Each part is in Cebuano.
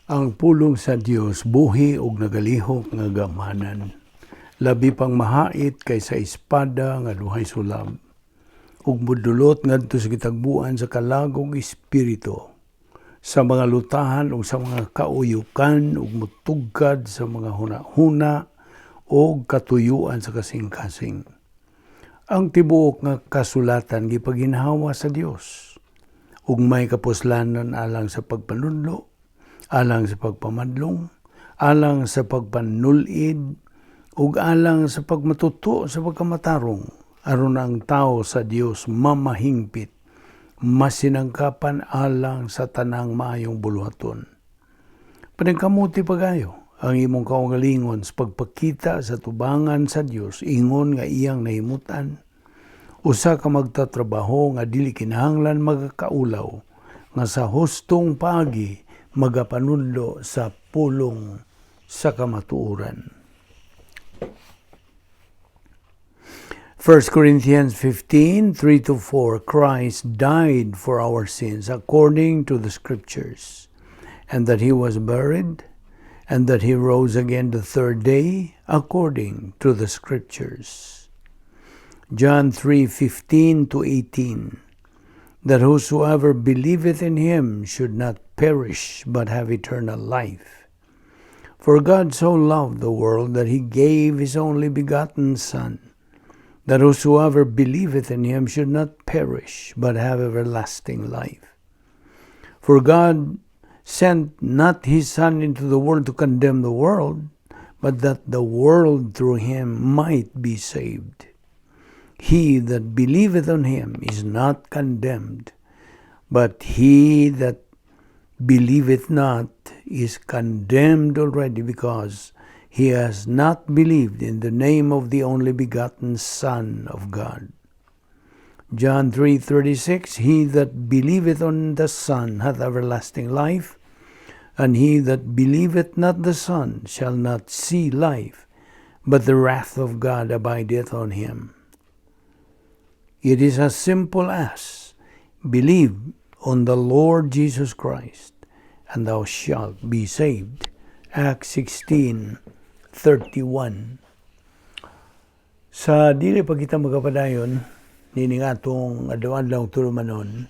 Ang pulong sa Dios buhi ug nagalihok nga gamanan. Labi pang mahait kaysa espada nga duhay sulab ug modulot ngadto sa gitagbuan sa kalag ug espiritu, sa mga lutahan ug sa mga kauyukan, ug mutugkad sa mga huna-huna ug katuyuan sa kasing-kasing. Ang tibuok nga kasulatan gipaginhawa sa Dios ug may kapuslanan alang sa pagpanudlo, alang sa pagpamadlong, alang sa pagpanulid, ug alang sa pagmatuto sa pagkamatarong, aron ang tao sa Dios mamahingpit, masinangkapan alang sa tanang maayong buluhaton. Paningkamuti pagayo ang imong kaugalingon sa pagpakita sa tubangan sa Dios ingon nga iyang nahimutan, usa ka magtatrabaho nga dili kinahanglan magakaulaw, nga sa hustong paagi magapanudlo sa pulong sa kamatuoran. 1 Corinthians 15:3-4. Christ died for our sins according to the Scriptures, and that he was buried, and that he rose again the third day according to the Scriptures. John 3:15-18. That whosoever believeth in him should not perish but have eternal life. For God so loved the world that he gave his only begotten Son, that whosoever believeth in him should not perish but have everlasting life. For God sent not his Son into the world to condemn the world, but that the world through him might be saved. He that believeth on him is not condemned, but he that believeth not is condemned already, because he has not believed in the name of the only begotten Son of God. John 3:36. He that believeth on the Son hath everlasting life, and he that believeth not the Son shall not see life, but the wrath of God abideth on him. It is as simple as believe on the Lord Jesus Christ, and thou shalt be saved. Acts 16:31. Sa dili pa kita magapadayon nining atong adlaw-adlaw tulumanon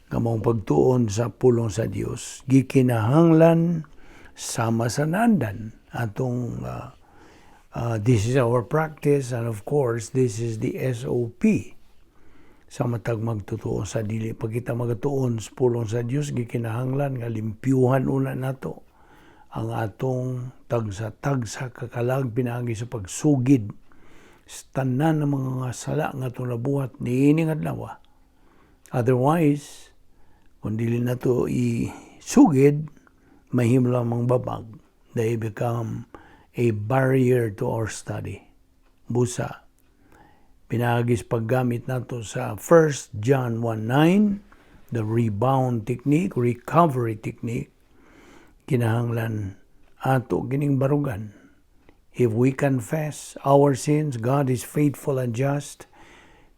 nga maong pagtuon sa pulong sa Dios, gikinahanglan sama sa naandan atong this is our practice, and of course this is the SOP sa matag magtotoo. Sa dili pa kita magatuon sa pulong sa Dios, gikinahanglan nga limpyuhan una nato ang atong tagsa-tagsa kakalag pinaagi sa pagsugid sa tanan ng mga sala nga atong nabuhat niining adlaw. Otherwise, kung dili nato isugid, mahimo lamang babag. They become a barrier to our study. Busa, pinaagi sa paggamit nato sa 1 John 1:9, the rebound technique, recovery technique, kinahanglan ato kining barugan. If we confess our sins, God is faithful and just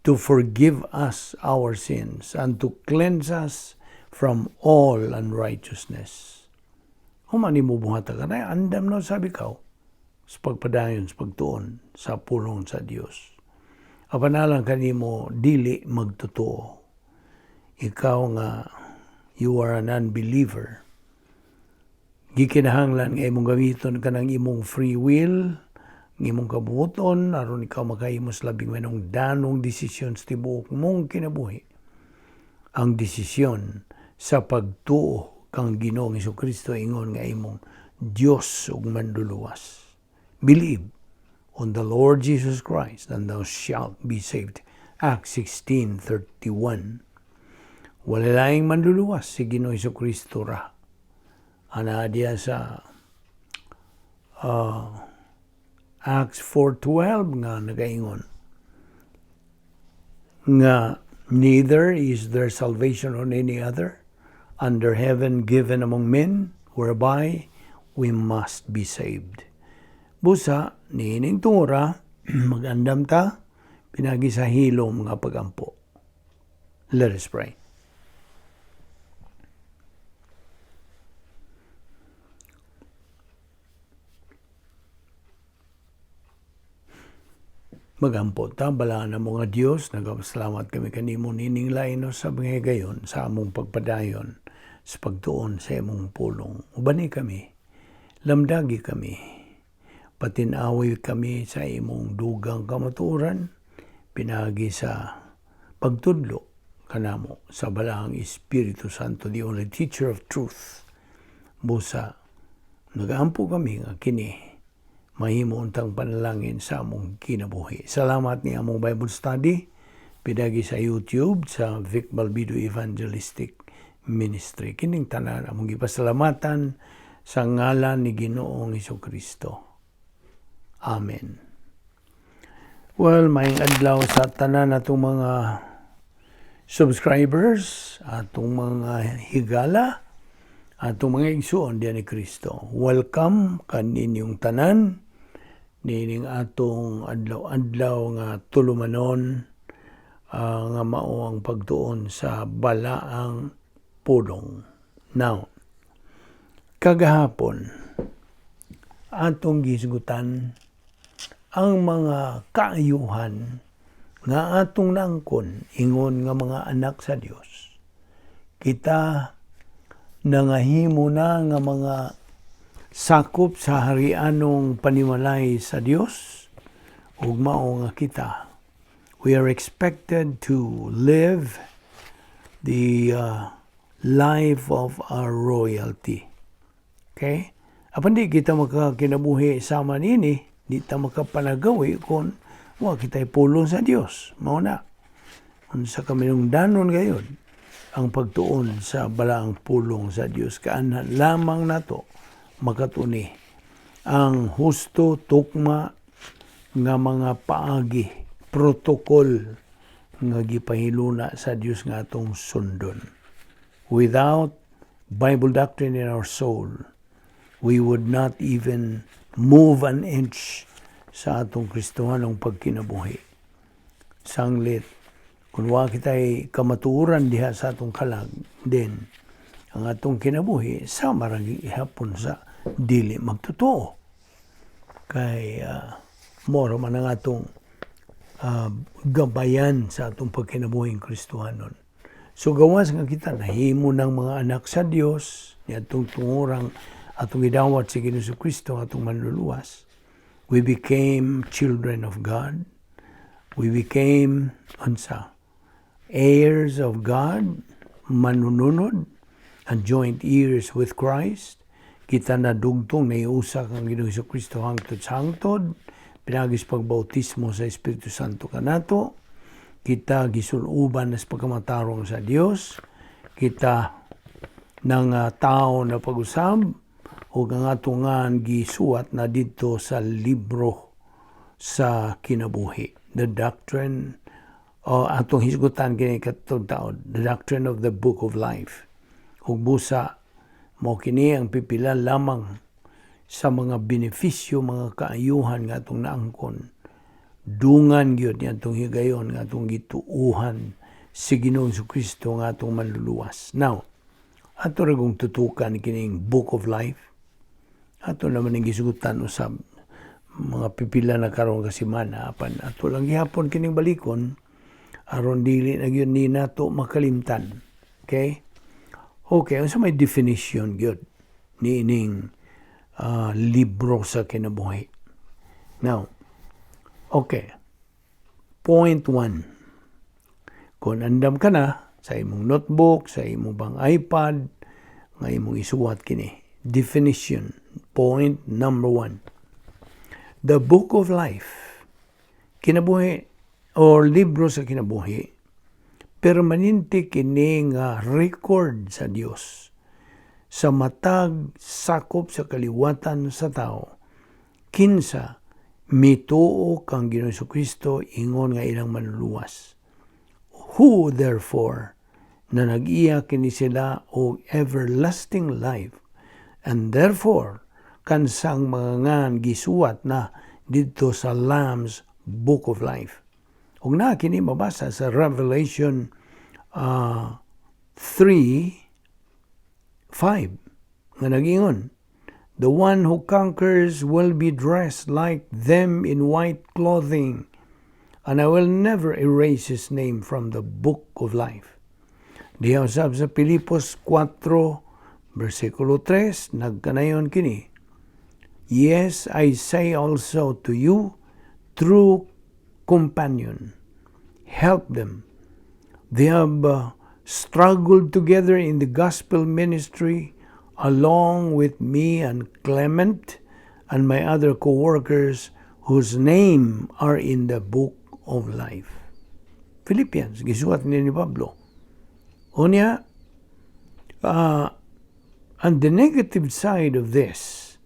to forgive us our sins and to cleanse us from all unrighteousness. Human nimo buhata ka na, andam na sabi ka sa pagpadayon sa pagtuon sa pulong sa Dios. Apan alang kanimo dili magtotoo, ikaw nga you are an unbeliever, gikinahanglan nga imong gamiton kanang imong free will, ang imong kabuoton, aron ikaw makahimo sa labing manungdanong desisyon sa tibuok mong kinabuhi. Ang desisyon sa pagtuo kang Ginoong Kristo ingon nga imong Dios ug manluluwas. Believe on the Lord Jesus Christ and thou shalt be saved. Acts 16:31. Wala laing manluluwas, si Ginoong Kristo ra. Ana diya sa Acts 4:12 nga nagaingon nga neither is there salvation on any other under heaven given among men whereby we must be saved. Busa, niining tungura, magandam ta, pinaagi sa hilom nga pagampo. Let us pray. Magampo ta. Balaan namo nga Dios, nagapasalamat kami kanimo nining lain sa mga higayon sa among pagpadayon sa pagtuon sa imong pulong. Ubani kami, lamdagi kami, patinawi kami sa imong dugang kamatuoran, pinagi sa pagtudlo kanamo sa Balaang Espiritu Santo, the only teacher of truth. Busa, nagaampo kami nga kini mahimo untang panalangin sa among kinabuhi. Salamat ni among Bible study pidagi sa YouTube sa Vic Balbido Evangelistic Ministry. Kining tanan among gipasalamatan sa ngalan ni Ginoong Kristo. Amen. Well, maayong adlaw sa tanan natong mga subscribers, atong mga higala, atong mga igsuon diyan ni Kristo. Welcome kaninyong tanan nining atong adlaw-adlaw nga tulumanon nga mao ang pagtuon sa Balaang Pulong. Now, kagahapon atong gisgutan ang mga kaayuhan nga atong naangkon ingon nga mga anak sa Dios. Kita nangahimo na nga mga sakop sa harianong panimalay sa Dios ug mao nga kita, we are expected to live the life of our royalty. Okay? Apan di kita makakinabuhi sama nini, di ta makapanagawi kung wa kita'y pulong sa Dios. Mao na. Unsa kaminungdanon gayud ang pagtuon sa Balaang Pulong sa Dios. Kaanha lamang nato makatuni ang husto, tukma nga mga paagi, protocol nga gipahiluna sa Dios nga atong sundon. Without Bible doctrine in our soul, we would not even move an inch sa atong Kristohanong pagkinabuhi. Sanglit, kung wa kita'y kamatuoran diha sa atong kalag, then ang atong kinabuhi sama ra gihapon sa dili magtotoo. Kay moro man ang atong gabayan sa atong pagkinabuhing Kristohanon. So gawas nga kita nahimo ng mga anak sa Dios ni atong tungurang atong gidawat si Ginoong Kristo atong Manluluwas. We became children of God. We became unsa? Heirs of God, manununod, and joint heirs with Christ. Kita na dugtong naiusa kang Ginoong Kristo hangtod sa hangtod, pinagi sa pagbautismo sa Espiritu Santo kanato. Kita gisuloban na sa pagkamatarong sa Dios. Kita ng tao na pag-usab o ang atungan gisuwat na dito sa libro sa kinabuhi. The doctrine o atong hisgutan kini katong taon, the doctrine of the book of life. Ug busa mo kini ang pipila lamang sa mga benepisyo, mga kaayuhan nga atong naangkon. Dungan gyud ni atong higayon nga atong gituuhan si Ginoong Kristo nga atong Manluluwas. Now, ato ra kung tutukan kining book of life. Ato naman ning gisgutan usab mga pipila na karon ka semana, apan ato lang gihapon kining balikon aron dili na gyud ni nato makalimtan. Okay? Okay, unsa may definition gyud ni ining libro sa kinabuhi? Now, okay. Point 1. Kung andam ka na sa imong notebook, sa imong bang iPad, nga imong isuwat kini. Definition, point number 1. The book of life, kinabuhi or libro sa kinabuhi, permanente kini nga record sa Dios sa matag sakop sa kaliwatan sa tao kinsa mituo kang Ginoong Kristo ingon nga ilang Manluluwas. Who therefore na nag-iya kini sila og everlasting life and therefore kansang mga ngan gisuwat na didto sa Lamb's Book of Life. Ug na kini mabasa sa Revelation 3:5 nga nagingon, "The one who conquers will be dressed like them in white clothing." And I will never erase his name from the book of life. Diha usab sa Pilipos 4, versikulo 3, nagkanayon kini: "Yes, I say also to you, true companion, help them. They have struggled together in the gospel ministry along with me and Clement and my other co-workers whose name are in the book of life." Philippians, gisuwat ni Pablo. Unya, and the negative side of this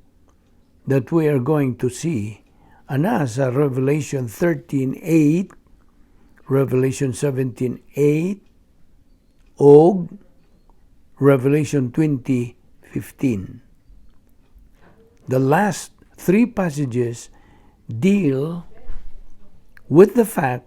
that we are going to see, ana sa Revelation 13:8, Revelation 17:8, og Revelation 20:15. The last three passages deal with the fact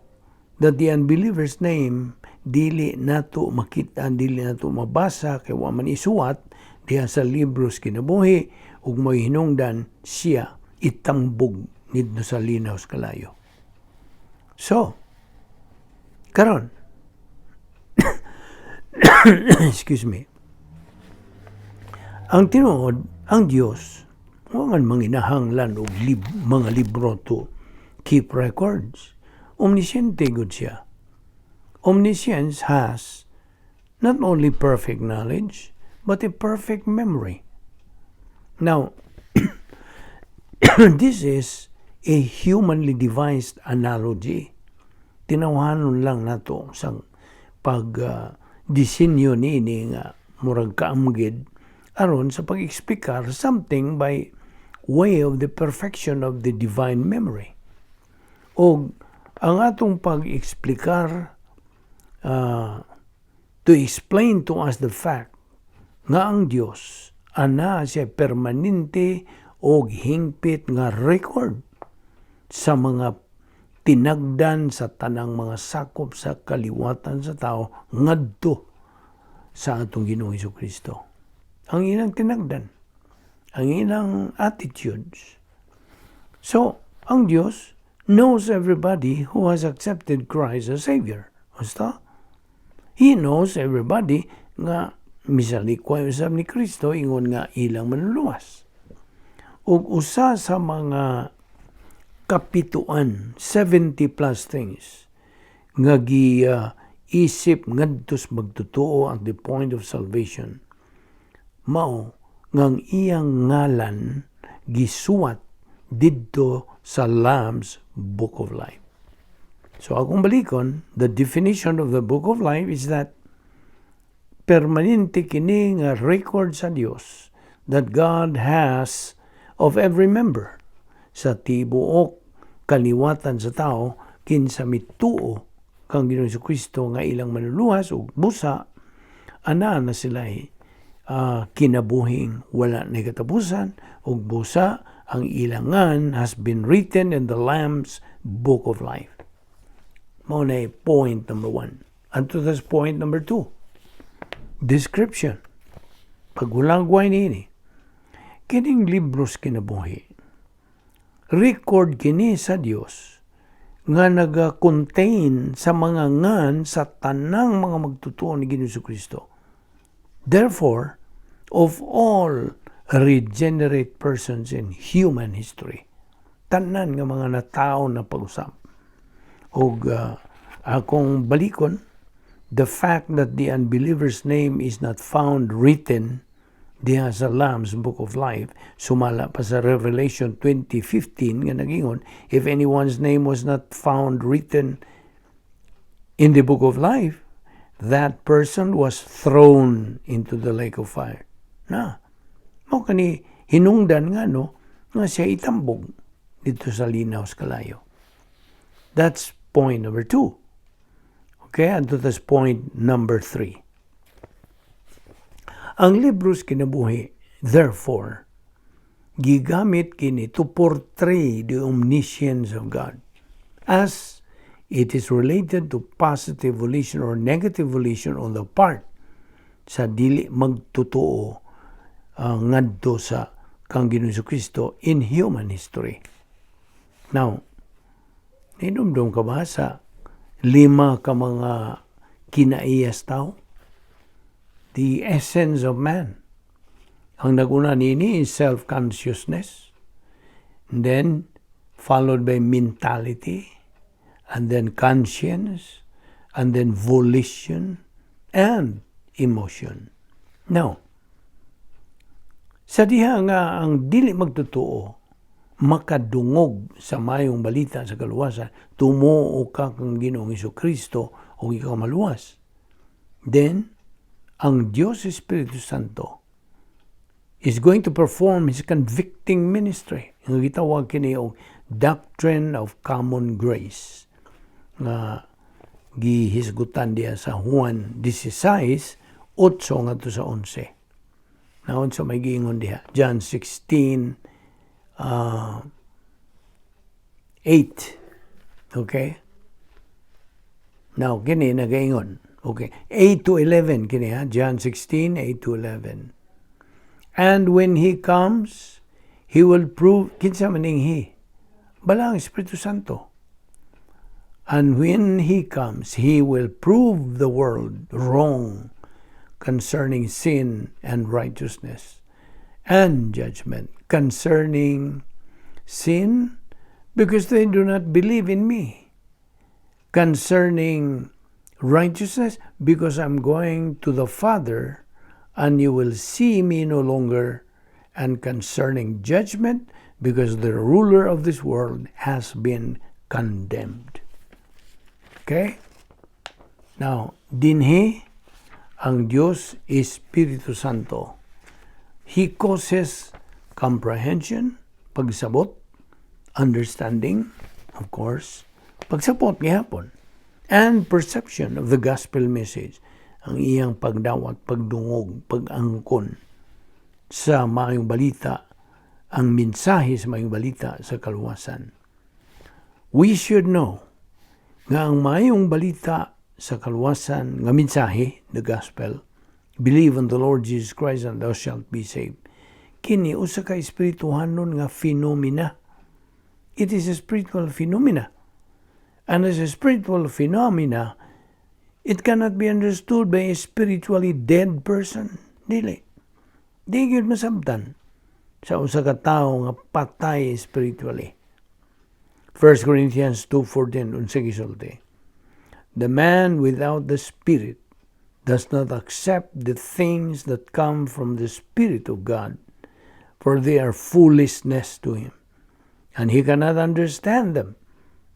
that the unbeliever's name dili nato makita, dili nato mabasa kay wa man isuwat diha sa libros kinabuhi ug mo'y hinungdan siya itambog nidto sa linaw sa kalayo. So, karon, excuse me, ang tinuod, ang Dios wa man manginahanglan og mga libro to keep records. Omnisciente gud siya. Omniscience has not only perfect knowledge, but a perfect memory. Now, this is a humanly devised analogy. Tinawhanon lang nato sa pag disenyo niini nga murag kaamgid aron sa pag-eksplikar something by way of the perfection of the divine memory. O ang atong pag-eksplikar to explain to us the fact nga ang Dios ana siya permanente og hingpit nga record sa mga tinagdan sa tanang mga sakop sa kaliwatan sa tao ngadto sa atong Ginoong Kristo. Ang ilang tinagdan, ang ilang attitudes. So, ang Dios knows everybody who has accepted Christ as Savior. Basta? He knows everybody nga misalikway usab ni Kristo ingon nga ilang manluluwas. Ug usa sa mga kapituan, 70 plus things nga gi isip ngadto sa magtotoo at the point of salvation, mao ngang iyang ngalan gisuwat didto sa Lamb's Book of Life. So akong balikon, the definition of the Book of Life is that permanente kini nga record sa Dios that God has of every member sa tibuok kaliwatan sa tao kinsa mituo kang Ginoong Kristo nga ilang manluluwas ug busa ana na sila kinabuhing wala na katapusan ug busa ang ilangan has been written in the Lamb's Book of Life. Mao na point number one. And to this point number two. Description. Paghulagway niini. Kining libros kinabuhi, record kini sa Dios nga naga-contain sa mga ngan sa tanang mga magtotoo ni Ginoong Kristo. Therefore, of all regenerate persons in human history, tanan nga mga natao na pag-usab. Og akong balikon, the fact that the unbeliever's name is not found written diha sa Lamb's Book of Life, sumala pa sa Revelation 20:15 nga nagingon, if anyone's name was not found written in the book of life, that person was thrown into the lake of fire. Na, mao kani hinungdan nga no, nga siya itambog didto sa linaw sa kalayo. That's point number two. Okay, and to this point number three. Ang libros kinabuhi, therefore, gigamit kini to portray the omniscience of God as it is related to positive volition or negative volition on the part sa dili magtotoo ngadto sa kang Ginoong Kristo in human history. Now, Hinumdum ka ba sa lima ka mga kinaiya sa tao? The essence of man. Ang naguna nini is self-consciousness. And then, followed by mentality, and then conscience, and then volition, and emotion. Now, sa diha nga ang dili magtotoo makadungog sa mayong balita sa kaluwasan, tumuo ka kang Ginoong Kristo o ikaw maluwas. Then, ang Diyos Espiritu Santo is going to perform His convicting ministry. Nga gitawag kini og doctrine of common grace nga gihisgutan diya sa Juan 16, 8 ngadto sa 11. Naon sa may giingon diha? John 16, 8. Okay? Now, kini nagaingon. Okay. 8 to 11 kini ha. John 16, 8 to 11. "And when He comes, He will prove," kinsa maning He? Balaang Espiritu Santo. "And when He comes, He will prove the world wrong concerning sin and righteousness and judgment. Concerning sin, because they do not believe in me. Concerning righteousness, because I'm going to the Father, and you will see me no longer. And concerning judgment, because the ruler of this world has been condemned." Okay? Now, dinhi ang Diyos Espiritu Santo. He causes comprehension, pagsabot, understanding, of course, pagsabot gihapon, and perception of the gospel message, ang iyang pagdawat, pagdungog, pag-angkon sa maayong balita, ang mensahe sa maayong balita sa kaluwasan. We should know nga ang maayong balita sa kaluwasan nga mensahe, the gospel, "Believe on the Lord Jesus Christ and thou shalt be saved." Kini usa ka espirituhanon nga phenomena. It is a spiritual phenomena. And as a spiritual phenomena, it cannot be understood by a spiritually dead person. Dili. Di gyud masabtan sa usa ka tawo nga patay spiritually. 1 Corinthians 2:14, unsa gisulti? "The man without the Spirit does not accept the things that come from the Spirit of God, for they are foolishness to him, and he cannot understand them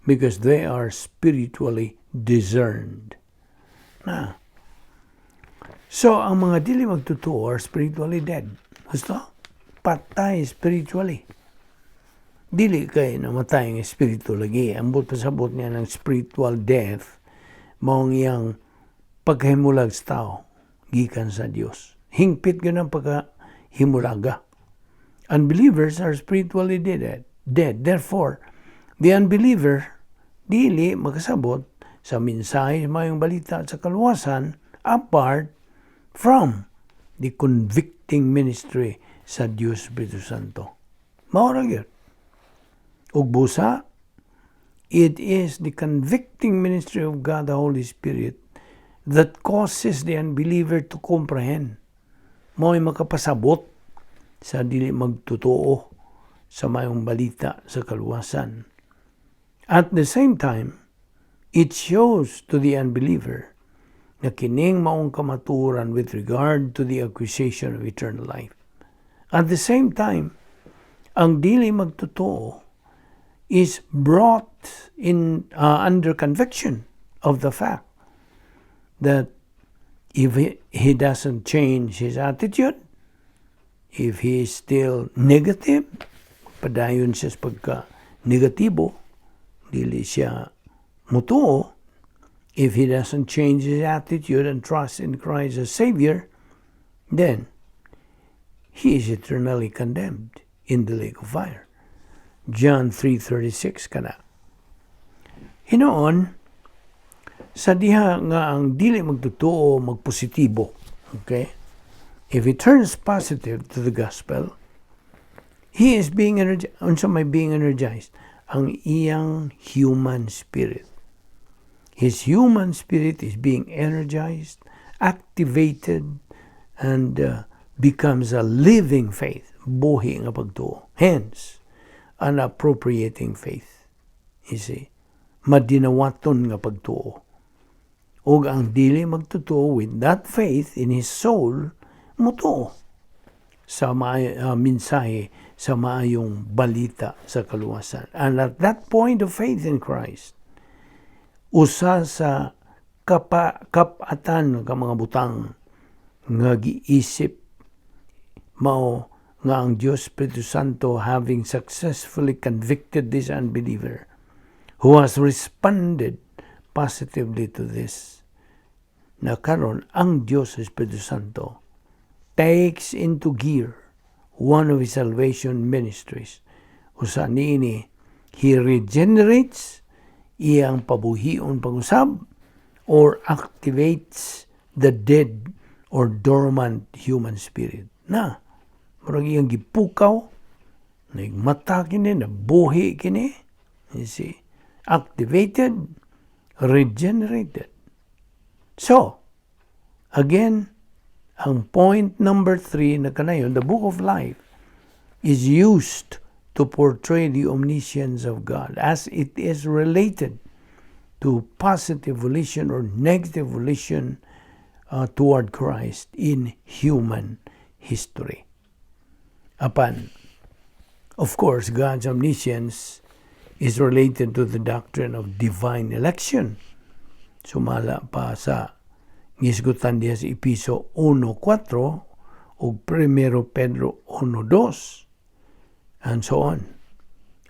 because they are spiritually discerned." Na. So, ang mga dili magtotoo are spiritually dead. Gusto? Patay spiritually. Dili kay namatay ang espiritu lagi. Ang buot pasabot niya ng spiritual death, mao ang iyang pagkahimulag sa tao gikan sa Dios. Hingpit gyud ang pagkahimulaga. Unbelievers are spiritually dead. Dead. Therefore, the unbeliever dili makasabot sa mensahe sa mayong balita sa kaluwasan apart from the convicting ministry sa Dios Espiritu Santo. Mao ra gyud. Ug busa, it is the convicting ministry of God the Holy Spirit that causes the unbeliever to comprehend. Mao'y makapasabot sa dili magtotoo sa mayong balita sa kaluwasan. At the same time, it shows to the unbeliever na kining maong kamatuoran with regard to the acquisition of eternal life. At the same time, ang dili magtotoo is brought in under conviction of the fact that if he doesn't change his attitude, if he is still negative, padayon siya sa pagka negatibo, dili siya mutuo, if he doesn't change his attitude and trust in Christ as Savior, then he is eternally condemned in the lake of fire. John 3:36 kana. Hinoon, sa diha nga ang dili magtotoo magpositibo, okay? If he turns positive to the gospel, he is being energized. Unsa may being energized? ang iyang human spirit. His human spirit is being energized, activated, and becomes a living faith. Buhi nga pagtuo. Hence, an appropriating faith. You see? Madinawaton nga pagtuo. Ug ang dili magtotoo with that faith in his soul, mutuo sa mensahe sa maayong balita sa kaluwasan. And at that point of faith in Christ, usa sa kapatan nga mga butang nga giisip mao nga ang Diyos Espiritu Santo, having successfully convicted this unbeliever who has responded positively to this, na karon ang Diyos Espiritu Santo takes into gear one of his salvation ministries. Usa niini, he regenerates, iyang pabuhion pag-usab, or activates the dead or dormant human spirit. Na, murag iyang gipukaw, nagmata kini, nabuhi kini, you see, activated, regenerated. So, again, ang point number 3 na kanayon, the Book of Life is used to portray the omniscience of God as it is related to positive volition or negative volition toward Christ in human history. Apan, of course, God's omniscience is related to the doctrine of divine election. Sumala pa sa gisgutan diha sa Epeso 1.4 o 1 Pedro 1.2 and so on.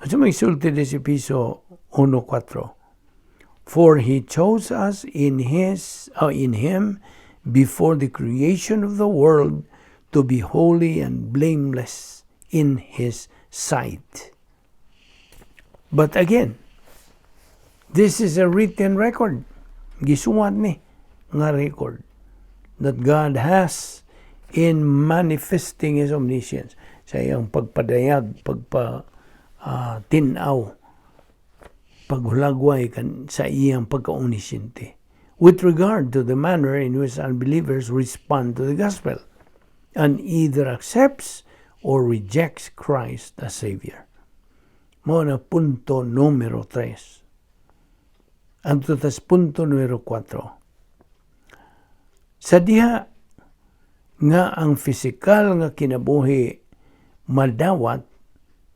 Unsa may sulti sa Epeso 1.4? "For he chose us in him before the creation of the world to be holy and blameless in his sight." But again, this is a written record. Gisuwat ni nga record that God has in manifesting His omniscience sa iyang pagpadayag, pagpa tinaw, paghulagway kan sa iyang pagka-omnisciente with regard to the manner in which unbelievers respond to the gospel and either accepts or rejects Christ as Savior. Mao na punto numero 3. Ang tas punto numero 4. Sa diha nga ang pisikal nga kinabuhi madawat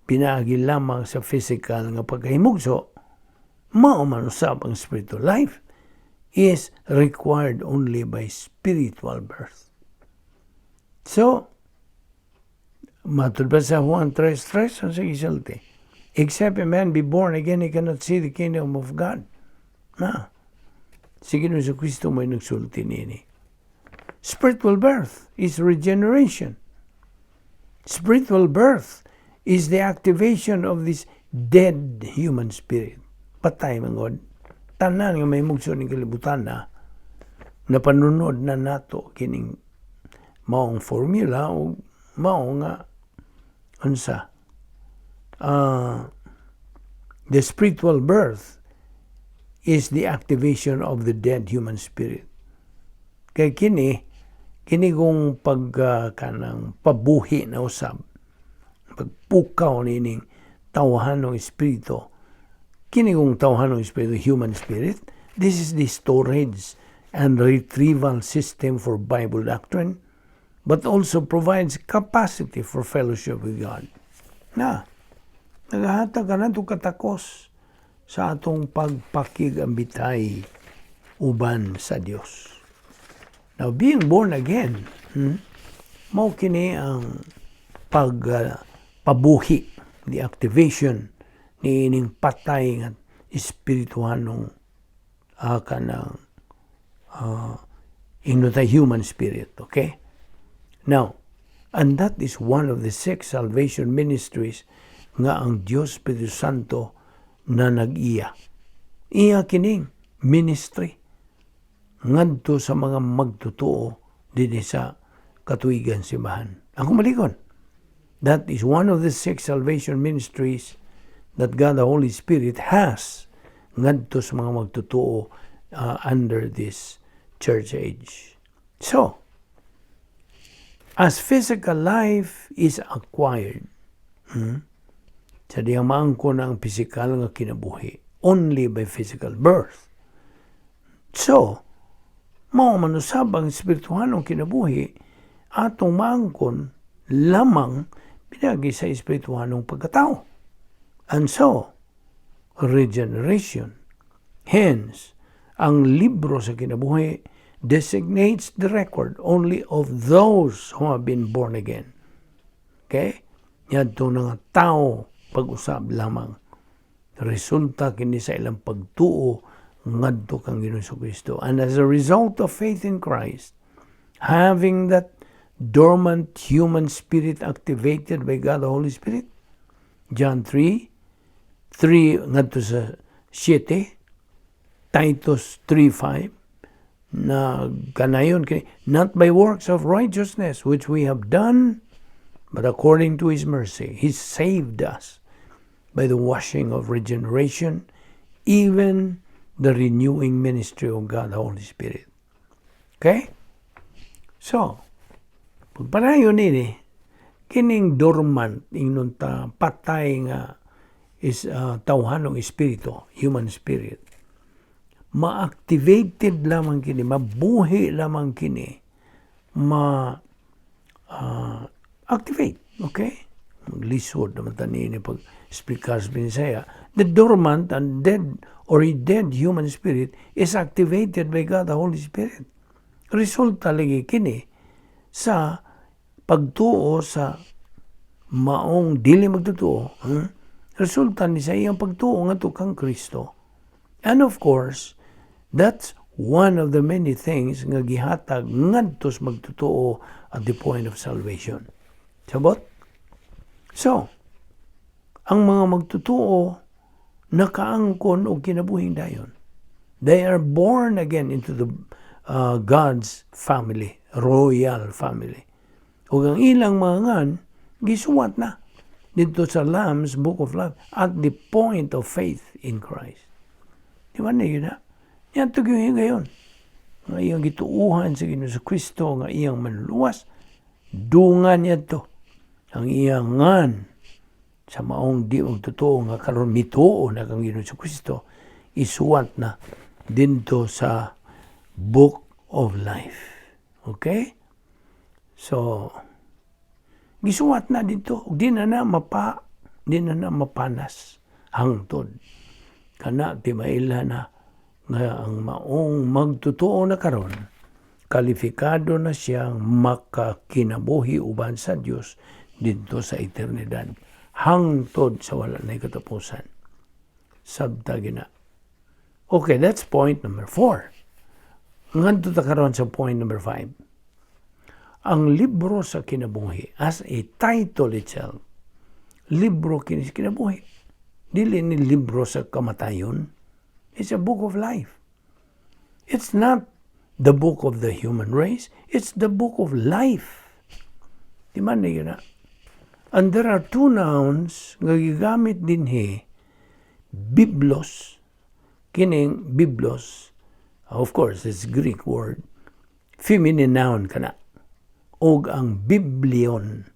pinaagi lamang sa physical nga pagkahimugso, mao man usab ang spiritual life is required only by spiritual birth. So, matud pa sa Juan 3.3, ang sige sulti, "Except a man be born again, he cannot see the kingdom of God." Na, sige no sa Kristo may nagsulti nini. Spiritual birth is regeneration. Spiritual birth is the activation of this dead human spirit. Patay man god. Tanan nga may mugso ning kalibutan na napanunod na nato kining maong formula o mao nga unsa, the spiritual birth is the activation of the dead human spirit. Kay kini kung pag kanang pabuhi na usab, pagpukaw nining tawhanong espiritu, kini kung tawhanong espiritu, human spirit, this is the storage and retrieval system for Bible doctrine, but also provides capacity for fellowship with God. Na, nagahatag ka na katakos sa atong pagpakigambitay uban sa Dios. Now, being born again, mao kini ang pag pabuhi, the activation ni ining patay nga espirituhanong kanang ingno the human spirit, okay? Now, and that is one of the six salvation ministries nga ang Dios Espiritu Santo na nag-iya. Iya kining ministry ngadto sa mga magtotoo dinhi sa katuigan simbahan. Ako malikon. That is one of the six salvation ministries that God the Holy Spirit has ngadto sa mga magtutuo under this church age. So, as physical life is acquired, sa diyang maangkon ang pisikal nga kinabuhi only by physical birth. So, mao man usab ang espirituhanong kinabuhi, atong maangkon lamang pinaagi sa espirituhanong pagkatao. And so, regeneration. Hence, ang libro sa kinabuhi designates the record only of those who have been born again. Okay? Yadto nga tao pag-usab lamang. Resulta kini sa ilang pagtuo ngadto kang Ginoong Kristo. And as a result of faith in Christ, having that dormant human spirit activated by God the Holy Spirit, John 3, 3 ngadto sa 7, Titus 3:5, na kanayon kini, "Not by works of righteousness which we have done, but according to His mercy He saved us by the washing of regeneration, even the renewing ministry of God the Holy Spirit." Okay, so pagpadayon nini, kining dormant, ingnon ta patay nga is tawhanong espiritu, human spirit, ma-activated lamang kini, mabuhi lamang kini, ma activate, okay? Maglisod naman tani ni pag explicar sa Binisaya. The dormant and dead or a dead human spirit is activated by God the Holy Spirit. Resulta lagi kini sa pagtuo sa maong dili magtotoo, Resulta ni sa iyang pagtuo ngadto kang Kristo. And of course, that's one of the many things nga gihatag ngadto sa magtotoo at the point of salvation. Sabot? So, ang mga magtotoo nakaangkon og kinabuhing dayon. They are born again into the God's family, royal family. Ug ang ilang mga ngan gisuwat na dito sa Lamb's Book of Life at the point of faith in Christ. Di ba na yun na? Yan ito yung ngayon. Nga iyang gituuhan sa Ginoo sa Kristo nga iyang manluluwas. Dungan niya to. Ang iyang ngan sa maong di og totoo nga karon mituo na kang Ginoo sa Kristo, isuwat na dinto sa Book of Life. Okay? So, gisuwat na dito. Ug di na na mapanas hangtod. Kana ti maila na nga ang maong magtotoo na karon, kalifikado na siyang makakinabuhi uban sa Dios didto sa eternidad hangtod sa wala na katapusan. Sabta gina. Okay, that's point number 4. Ngadto ta karon sa point number 5. Ang libro sa kinabuhi as a title itself, libro kini sa kinabuhi. Dili ni libro sa kamatayon. It's a book of life. It's not the book of the human race. It's the book of life. Di man na yun na. And there are two nouns nga gigamit dinhi, biblos, kining biblos, of course, it's Greek word, feminine noun kana, og ang biblion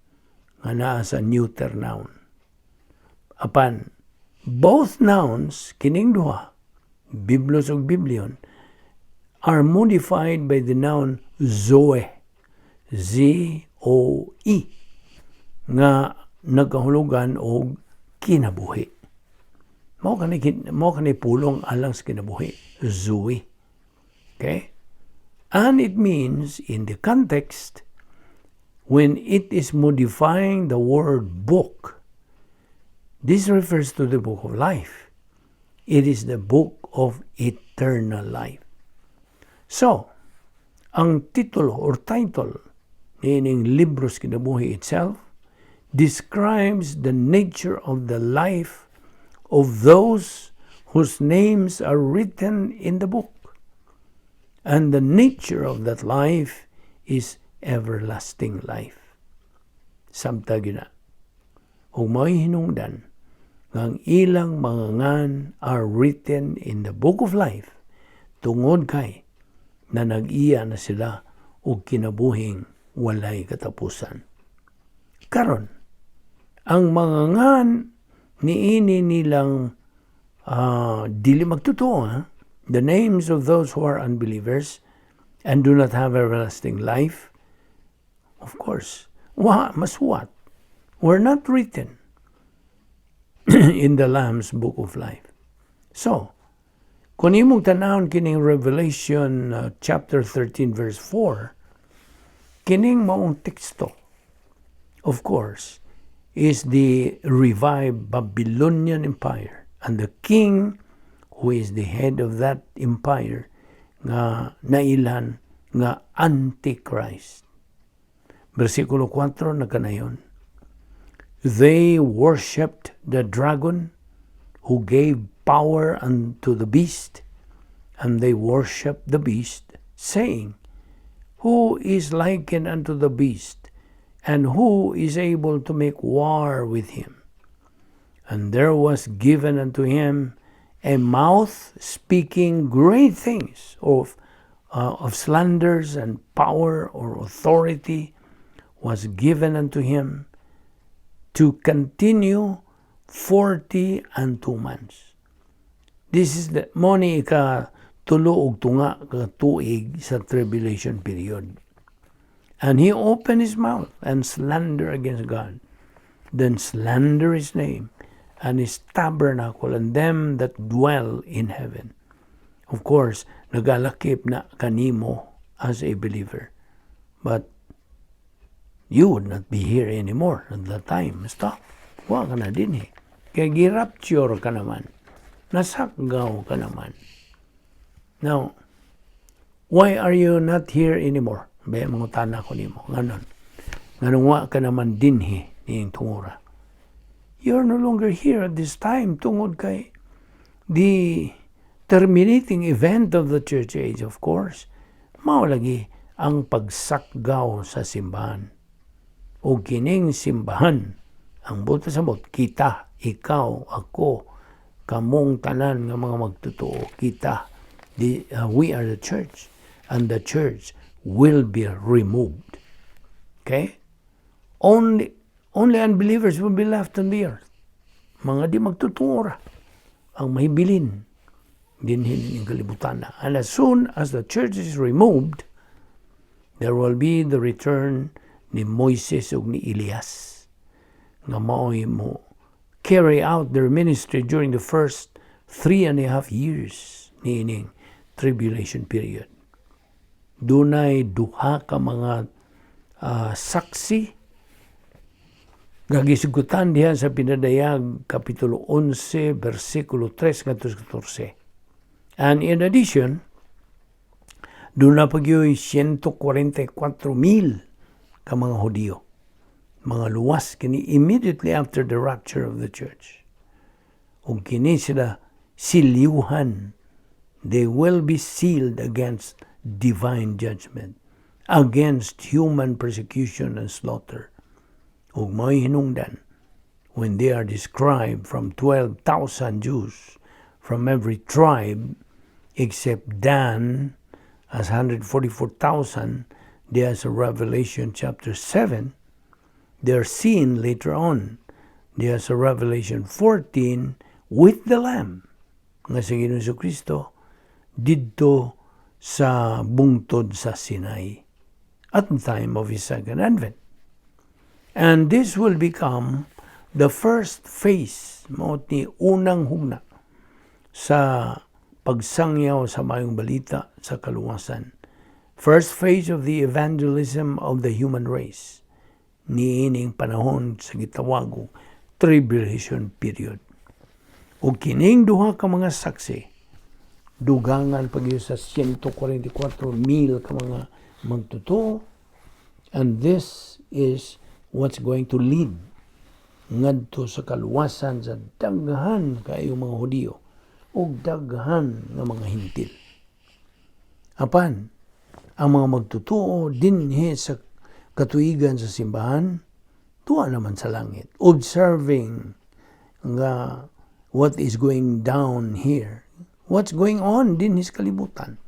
nga naa sa neuter noun. Apan both nouns, kining duha, biblos ug biblion, are modified by the noun zoe, Z O E, nga nagkahulugan og kinabuhi. Mao kani pulong alang sa kinabuhi, zoe. Okay? And it means, in the context, when it is modifying the word "book," this refers to the book of life. It is the book of eternal life. So, ang titulo or title niining libros kinabuhi itself describes the nature of the life of those whose names are written in the book. And the nature of that life is everlasting life. Samta gina. Ug may hinungdan Nga ang ilang mga ngan are written in the book of life tungod kay na nag-iya na sila og kinabuhing walay katapusan. Karon, ang mga ngan niini nilang dili magtotoo, ha? The names of those who are unbelievers and do not have everlasting life, of course, wa masuwat, were not written in the Lamb's Book of Life. So, kung imong tanawon kining Revelation chapter 13 verse 4, kining maong teksto, of course, is the revived Babylonian Empire and the king who is the head of that empire nga nailhan nga Antichrist. Versikulo 4 nagkanayon. "They worshipped the dragon who gave power unto the beast, and they worshipped the beast, saying, 'Who is likened unto the beast, and who is able to make war with him?' And there was given unto him a mouth speaking great things of slanders, and power or authority was given unto him to continue 42 months." This is the mao ni ika tulo og tunga ka tuig sa tribulation period. "And he opened his mouth and slander against God, then slander his name and his tabernacle and them that dwell in heaven." Of course, nagalakip na kanimo as a believer. But you would not be here anymore at that time. Stop. Wa ka na dinhi. Kay gi-rapture ka naman. Nasakgaw ka naman. Now, why are you not here anymore? Ba, mangutana ko nimo. Nganon. Nganong wa ka naman dinhi niining tungura? You're no longer here at this time tungod kay the terminating event of the church age, of course, mao lagi ang pagsakgaw sa simbahan. O kining simbahan, ang buot pasabot, kita, ikaw, ako, kamong tanan nga mga magtotoo, kita, we are the church, and the church will be removed. Okay? Only unbelievers will be left on the earth. Mga di magtotoo ra ang mahibilin dinhi ning kalibutan na. And as soon as the church is removed, there will be the return ni Moises ug ni Elias nga mao'y mo carry out their ministry during the first 3.5 years niining tribulation period. Dunay duha ka mga saksi nga gisgutan diha sa Pinadayag kapitulo 11 bersikulo 3 ngadto sa 14. And in addition, duna pa gyoy 144,000 ka mga Hudiyo. Mga luwas kini immediately after the rapture of the church. Ug kini sila silyuhan. They will be sealed against divine judgment, against human persecution and slaughter. Ug may hinungdan when they are described from 12,000 Jews from every tribe except Dan as 144,000. There's a Revelation chapter 7. They're seen later on. There's a Revelation 14 with the Lamb nga si Ginoong Kristo didto sa bungtod sa Sinai at the time of his second advent. And this will become the first phase, mao ni unang hugna sa pagsangyaw sa maayong balita sa kaluwasan. First phase of the evangelism of the human race niining panahon sa gitawag og tribulation period. Ug kining duha ka mga saksi dugangan pa gyud sa 144,000 ka mga magtotoo, and this is what's going to lead ngadto sa kaluwasan sa daghan kaayo mga Hudiyo ug daghan nga mga Hintil. Apan ang mga magtotoo dinhi sa katuigan sa simbahan tuwa naman sa langit observing nga what is going down here. What's going on din sa kalibutan.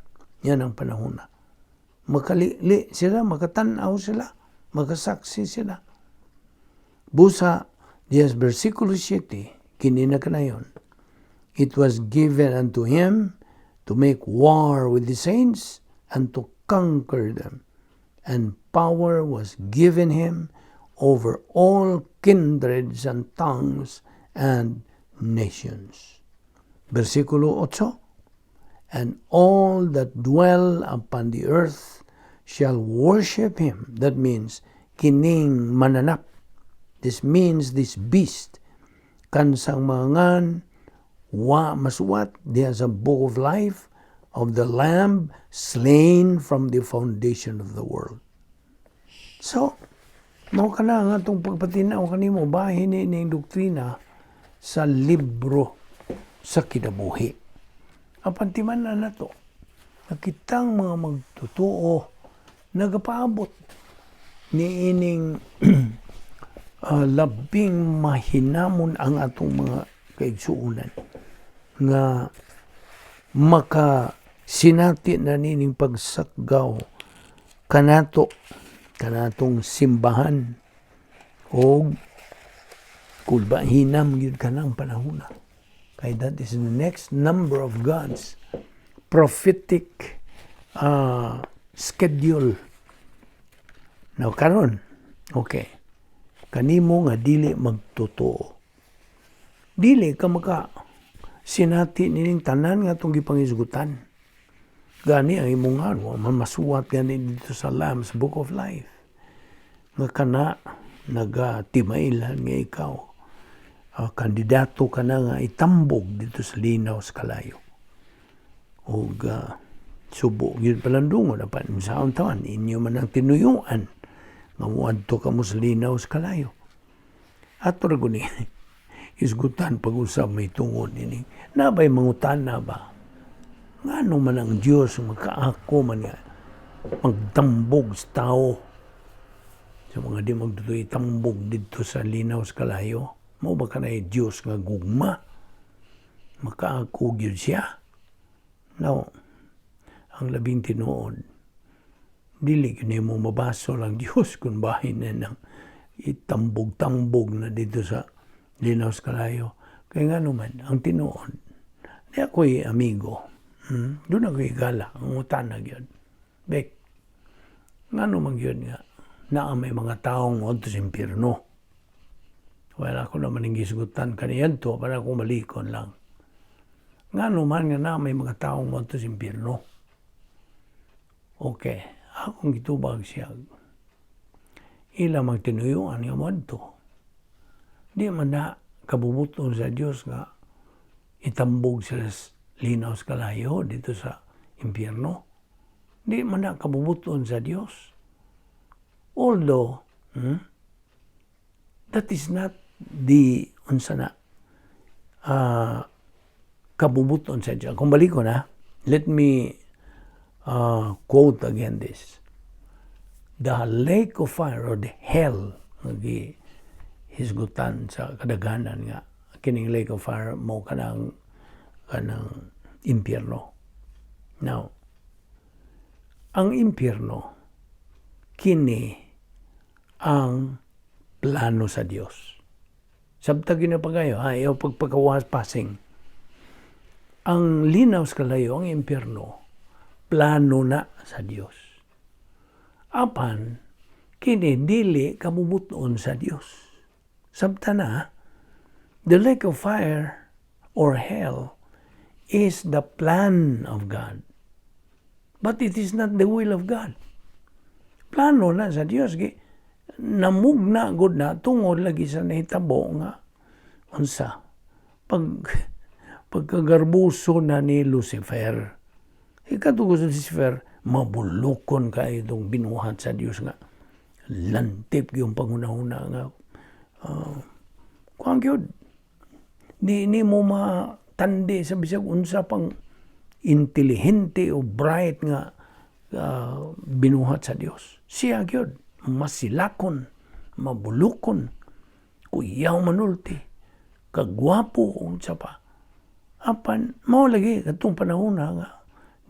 Yan ang panahon na. Makalili sila, makatanaw sila, makasaksi sila. Busa, diya sa versikulo 7, kini na kanayon, "It was given unto him to make war with the saints and to conquer them. And power was given him over all kindreds and tongues and nations." Versikulo 8, "And all that dwell upon the earth shall worship him." That means, kining mananap. This means this beast. Kansang mga ngan, wa masuwat diha sa book of life of the Lamb slain from the foundation of the world. So, mao kana nga atong pagpatinaw kanimo bahin ni ning doktrina sa libro sa kinabuhi. Apan timan na nato na kitang mga magtotoo nagapaabot ni ining labing mahinamon ang atong mga kaigsuonan nga maka sinati na nining pagsakgaw kanato, kanatong simbahan, og kulba hinam gyud kanang panahona kay that is the next number of God's prophetic schedule. Now karon, okay, kanimo nga dili magtotoo, dili ka maka sinati nining tanan nga atong gipangisgutan. Gani ang imong ngan wa man masuwat gani dito sa Lamb's Book of Life nga kana nagatimailan nga ikaw kandidato ka na nga itambog dito sa linaw sa kalayo ug subo gyud palandungon. Apan sa tawan inyo man ang tinuyuan nga moadto kamo sa linaw sa kalayo. Ato ra guni isgutan pag-usab may tungod ini. Nabay mangutana ba? Ngano man ang Dios makaako man nga magtambog sa tao sa mga di magtutoy tambog didto sa linaw sa kalayo? Mao ba kanay Dios nga gugma? Makaako gyud siya. Now, ang labing tinuod, dili gyud nimo mabasol ang Dios kung bahin na nang itambog-tambog na dito sa linaw sa kalayo. Kaya nga naman, ang tinuod, di ako'y amigo. Doon ako'y gala, ang utana gyud. Bek, ngano man gyud nga, naa may mga taong moadto sa impyerno? Wala ko naman ang gisgutan kaniyan to, para akong malikon lang. Ngano man nga naa may mga taong moadto sa impyerno? Okay, akong gitubag siya. Ila magtinuyuan nga moadto. Di man na kabubuton sa Dios nga itambog sila sa linaw sa kalayo dito sa impyerno. Di man na kabubuton sa Dios. Although, that is not the unsa na kabubuton sa Dios. Kung balik ko na, let me quote again this. The lake of fire or the hell nga hisgutan sa kadaghanan nga kining lake of fire mo kanang impyerno. Now, ang impyerno kini ang plano sa Dios. Sabta gyud na pagayo, ha, ayaw pagpagawas passing. Ang linaw sa kalayo, ang impyerno, plano na sa Dios. Apan, kini dili kabubuton sa Dios. Sabta na, the lake of fire or hell is the plan of God. But it is not the will of God. Plano na sa Dios. Namugna gud na tungod lagi sa nahitabo nga unsa pagkagarbuso na ni Lucifer. Ikatugo sa Lucifer, mabulukon kay itong binuhat sa Dios nga lantip yung pangunahuna nga kuang gyud ni mo matandi sa bisag unsa pang intelihente o bright nga binuhat sa Dios. Siya gyud masilakon, mabulukon, kuyaw manulti. Kagwapo unsa pa. Apan mao lagi katong panahon na nga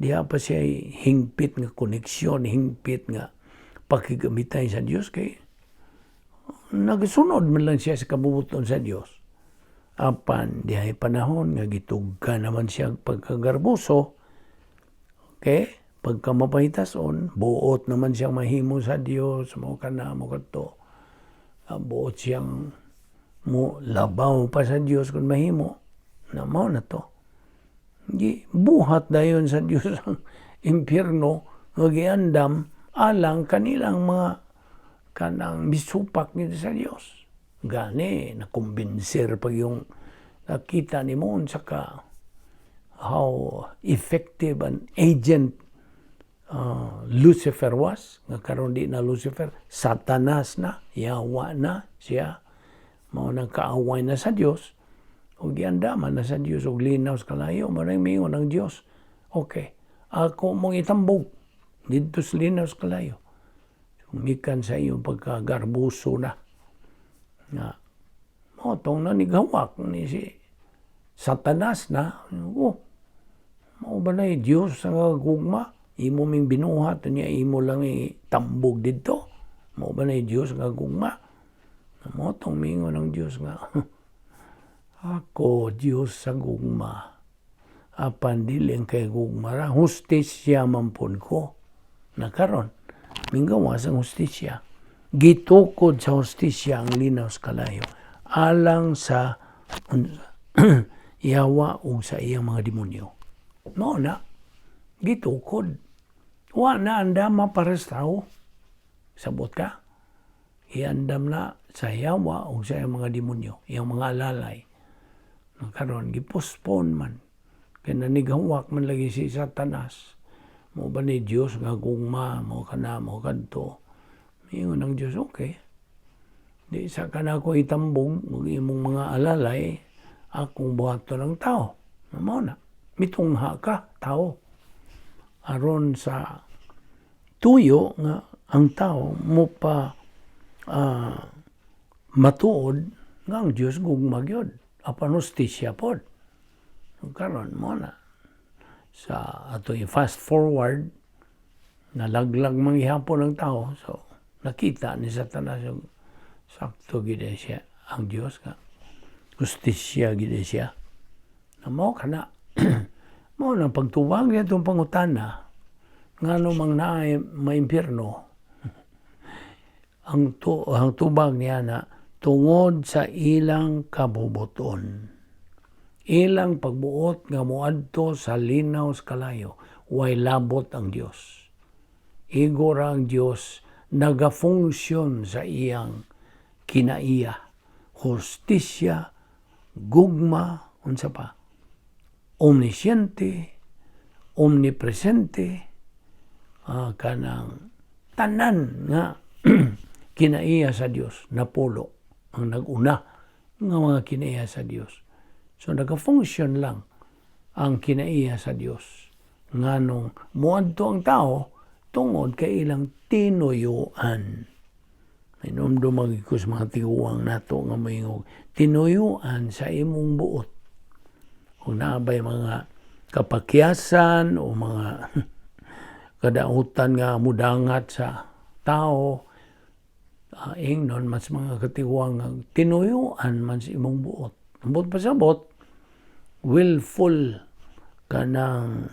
diha pa siya hingpit nga koneksyon, hingpit nga pakigamitay sa Dios, kay nagsunod man lang siya sa kabubuton sa Dios. Apan dihay panahon nga gitugka naman siya pagkagarboso, okay, pagka mapahitason, buot naman siyang mahimo sa Dios, mo kana mo kadto. Buot siyang mo labaw pa sa Dios kung mahimo na mao na to. Gi buhat dayon sa Dios ang impyerno nga giandam alang kanilang mga kanang misupak nito sa Dios. Gani nakumbinser pag yung nakita ni mo unsa ka how effective an agent Lucifer was, nga karon di na Lucifer, Satanas na, yawa na siya, mao nang kaaway na sa Dios ug giandaman na sa Dios og linaw sa kalayo. Mao nang miingon ang Dios, "Okay, ako mong itambog didto sa linaw sa kalayo." Mikan sa iyong pagkagarbuso na nga mao tong nanigawak ni si Satanas na, "Oh, mao ba na Dios nga gugma, imo ming binuhat niya, imo lang itambog didto? Mao ba na Dios nga gugma?" Mao tong mingon ng Dios nga, "Ako Dios sa gugma, apan dili ang kay gugma ra, hustisya man pud ko." Na karon minggawas ang hustisya, gitukod sa hustisya ang linaw sa kalayo alang sa yawa ug sa iyang mga demonyo. Mao na gitukod, wa na andama para sa tao, sabot ka? Iandam na sa yawa o sa iyang mga demonyo, iyang mga alalay. Karon gipospone man kay nanigawak man lagi si Satanas. "Mo ba ni Dios nga gugma, mo kana mo kadto?" Ingon ang Dios, "Okay. Di sa kana ko itambog ug imong mga alalay, akong buhaton ang tao." Mao na. Mitungha ka, tao. Aron sa tuyo nga ang tao mo pa matuod nga ang Dios gugma gyud apan hustisya pod. Karon mo na sa ato fast forward, nalaglag man gihapon ang tao, so nakita ni Satanas yung sakto gid siya ang Dios nga hustisya gid siya na mao kana. Mao nang pagtuwag niya itong pangutana ngano mang naay maimpyerno, ang tubag niya na tungod sa ilang kabubuton, ilang pagbuot nga moadto sa linaw sa kalayo, way labot ang Dios. Igo ra ang Dios nagafunksyon sa iyang kinaiya, hustisya, gugma, unsa pa, omnisciente, omnipresente, kanang tanan nga kinaiya sa Dios napulo ang nag-una nga mga kinaiya sa Dios. So nagafunksyon lang ang kinaiya sa Dios nganong moadto ang tao tungod kay ilang tinuyuan. Hinumdum ko sa mga tiguang nato nga moingog, tinuyuan sa imong buot. Kung naabay mga kapakyasan o mga kadautan nga mudangat sa tao, ingnon mas mga katiguang nga tinuyuan man sa imong buot. Ang buot pasabot, willful kanang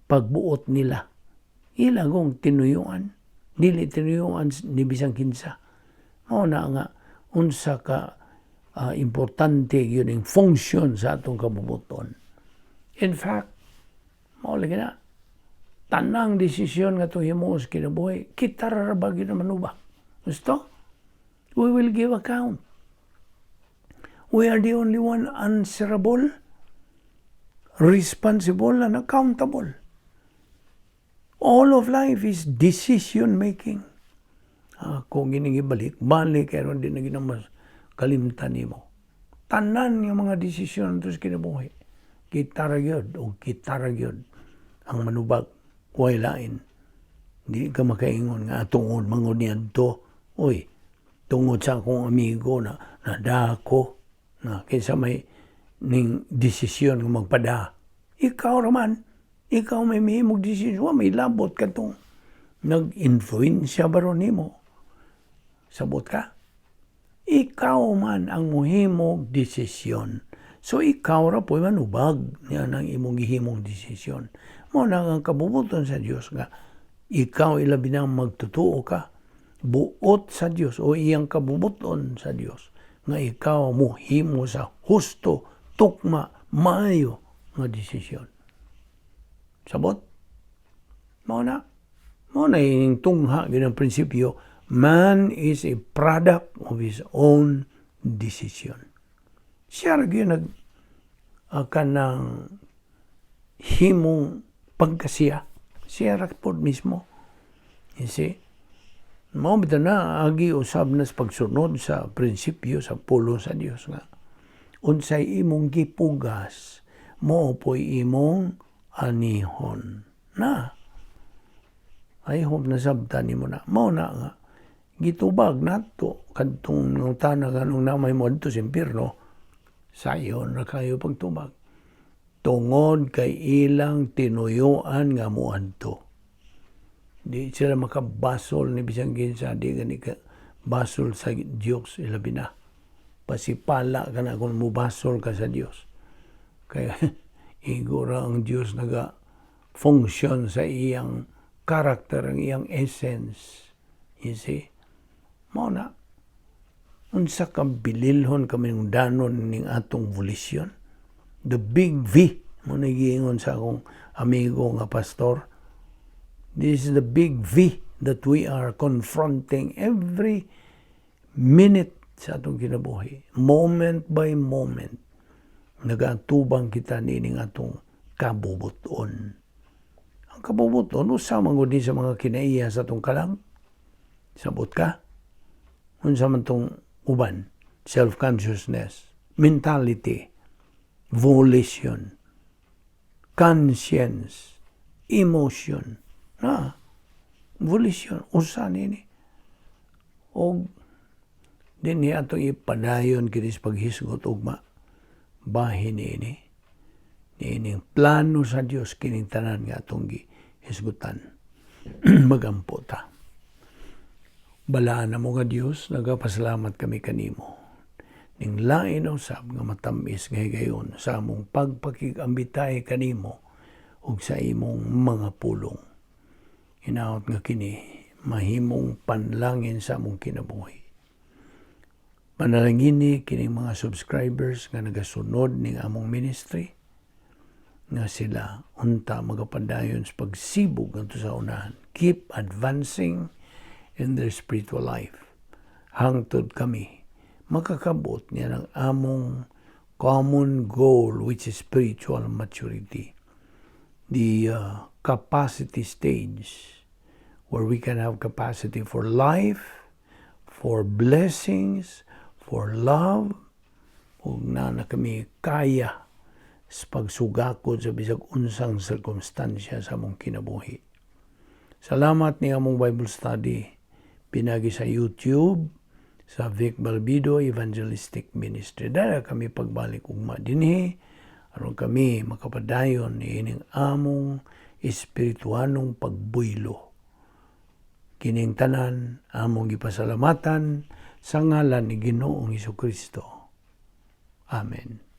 pagbuot nila. Ila kong tinuyuan. Dili tinuyuan ni bisan kinsa. Mao na nga unsa ka importante yun ang function sa atong kabubuton. In fact, mao lagi na tanang desisyon nga itong himuon sa kinabuhi, kita ra ba gyud manubag? Gusto? We will give account. We are the only one answerable, responsible, and accountable. All of life is decision making. Kung ginigibalik, balik, pero di na ginamas kalimtan nimo. Tanan yung mga desisyon ito sa kinabuhi. Kita ra gyud o kita ra gyud ang manubag. Way lain. Di ka makaingon nga tungod mangod niadto. "Uy, tungod sa akong amigo na nadako." Na kinsa may ning desisyon nga magpada? Ikaw raman. Ikaw may mihimog desisyon. Wa may labot katong nag-influensya ba ron nimo? Sabot ka? Ikaw man ang muhimog desisyon. So ikaw ra po'y manubag niya ng imong gihimong desisyon. Mao na ang kabubuton sa Dios nga ikaw ilabi nang magtutuo ka buot sa Dios o iyang kabubuton sa Dios nga ikaw muhimo sa husto, tukma, maayo nga desisyon. Sabot? Mao na. Mao na yung tungha gyud ang prinsipyo, man is a product of his own decision. Siya ra gyud nag kanang himong pagkasiya. Siya ra pod mismo. You see? Mao bitaw na agi usab na sa pagsunod sa prinsipyo sa pulong sa Dios nga unsay imong gipugas, mao po'y imong anihon. Na. I hope nasabtan nimo na. Mao na nga gitubag nato kadtong nangutana kanong namay mo adto sa impierno, sayon ra kayo pagtubag tungod kay ilang tinuyoan nga moadto. Di sila makabasol ni bisan kinsa, di gani ka basol sa Dios ilabi na. Pasipala ka na kung mubasol ka sa Dios. Kaya igo ra ang Dios naga function sa iyang karakter, ang iyang essence. You see? Mao na. Unsa ka bililhon kami ng danon ning atong volition. The big V, mao na giingon sa akong amigo nga pastor. This is the big V that we are confronting every minute sa atong kinabuhi. Moment by moment, nagaatubang kita nining atong kabubuton. Ang kabubuton, usa man gud ni sa mga kinaiya sa atong kalag. Sabot ka? Unsa man tong uban? Self-consciousness, mentality, volition, conscience, emotion. Na, volition, usa nini. Og dinhi atong ipadayon kini sa paghisgot ugma. Bahin niini. Niining plano sa Dios kining tanan nga atong gihisgutan. Magampo ta. Balaan namo nga Dios, nagapasalamat kami kanimo. Ning lain usab nga matamis nga higayon sa among pagpakig-ambitay kanimo ug sa imong mga pulong. Hinaot nga kini mahimong panlangin sa among kinabuhi. Panalangini kining mga subscribers nga nagasunod ning among ministry nga sila unta magapadayon sa pagsibog ngadto sa unahan. Keep advancing in their spiritual life. Hangtod kami makakabot niya ng among common goal, which is spiritual maturity. The capacity stage where we can have capacity for life, for blessings, for love, ug na na kami kaya sa pagsugakod sa bisag unsang sirkumstansya sa among kinabuhi. Salamat ni among Bible study pinagi sa YouTube sa Vic Balbido Evangelistic Ministry. Dala kami pagbalik ugma dinhi aron kami makapadayon niining among espirituanong pagbuylo. Kining tanan among gipasalamatan sa ngalan ni Ginoong Kristo. Amen.